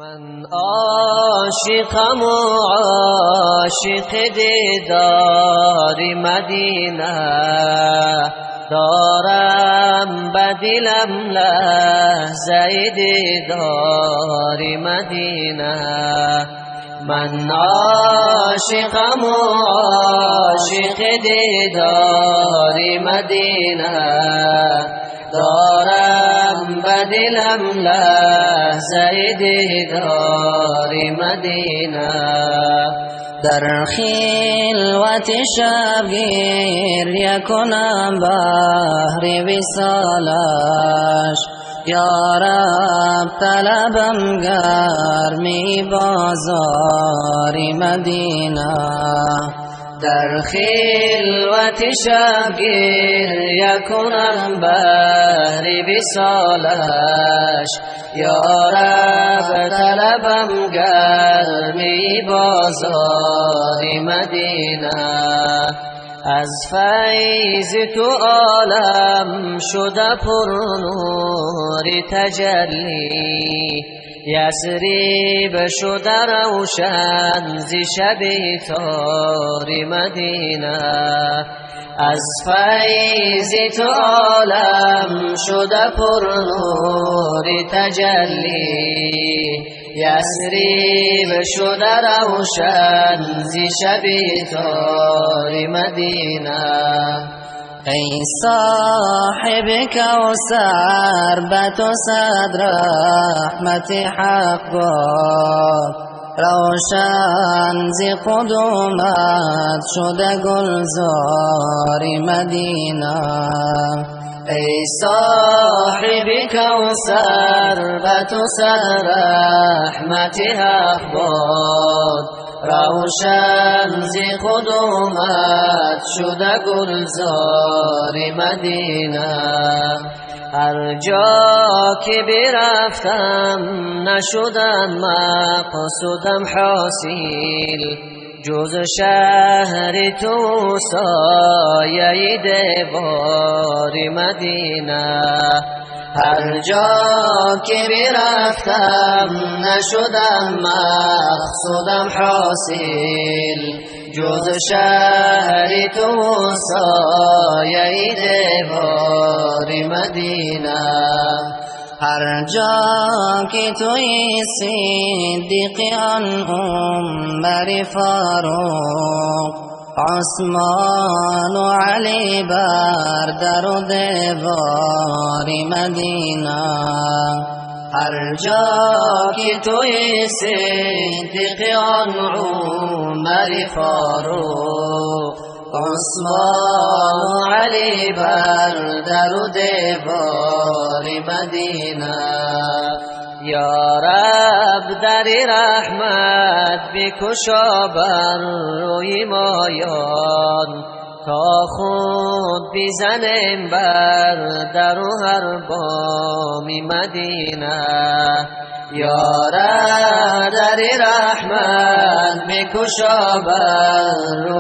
Ман ошиқам ошиқи дидори Мадина, дорам ба дилам лаҳзаи дидори Мадина. Ман ошиқам ошиқи дидори Мадина, дорам ба дилам лаҳзаи дидори Мадина. Дар хилвати шаб гиря кунам баҳри висолаш, ё Раб, талабам гарми бозори Мадина. Дар хилвати шаб гиря кунам баҳри висолаш, ё Раб, талабам гарми бозори Мадина. Аз файзи ту олам шуда пурнури таҷаллӣ, Ясриб шуда равшан зи шаби тори Мадина. Аз файзи ту олам шуда пурнури таҷаллӣ, Ясриб шуда равшан зи шаби тори Мадина. Эй соҳиби Кавсар, ба ту сад раҳмати ҳақ бод, равшан зи қудумат шуда гулзори Мадина. Эй соҳиби Кавсар, ба ту сад раҳмати ҳақ бод, равшан зи қудумат шуда гулзори Мадина. Ҳар ҷо ки бирафтам нашудам мақсудам ҳосил, ҷуз шаҳри ту сояи девори Мадина. Ҳар ҷо ки бирафтам нашудам мақсудам ҳосил, ҷуз шаҳри ту сояи девори Мадина. Ҳар ҷо ки туи Сиддиқи он Умари Фаруқ, Усмону Алӣ бар дару девори Мадина. Ҳар ҷо ки туи Сиддиқи он Умари Фаруқ, Усмону Алӣ бар дару девори Мадина. Ё Раб, дари раҳмат бикушо бар рӯи моён, то худ бизанем бар дару ҳар боми Мадина. Ё Раб, дари раҳмат бикушо бар рӯи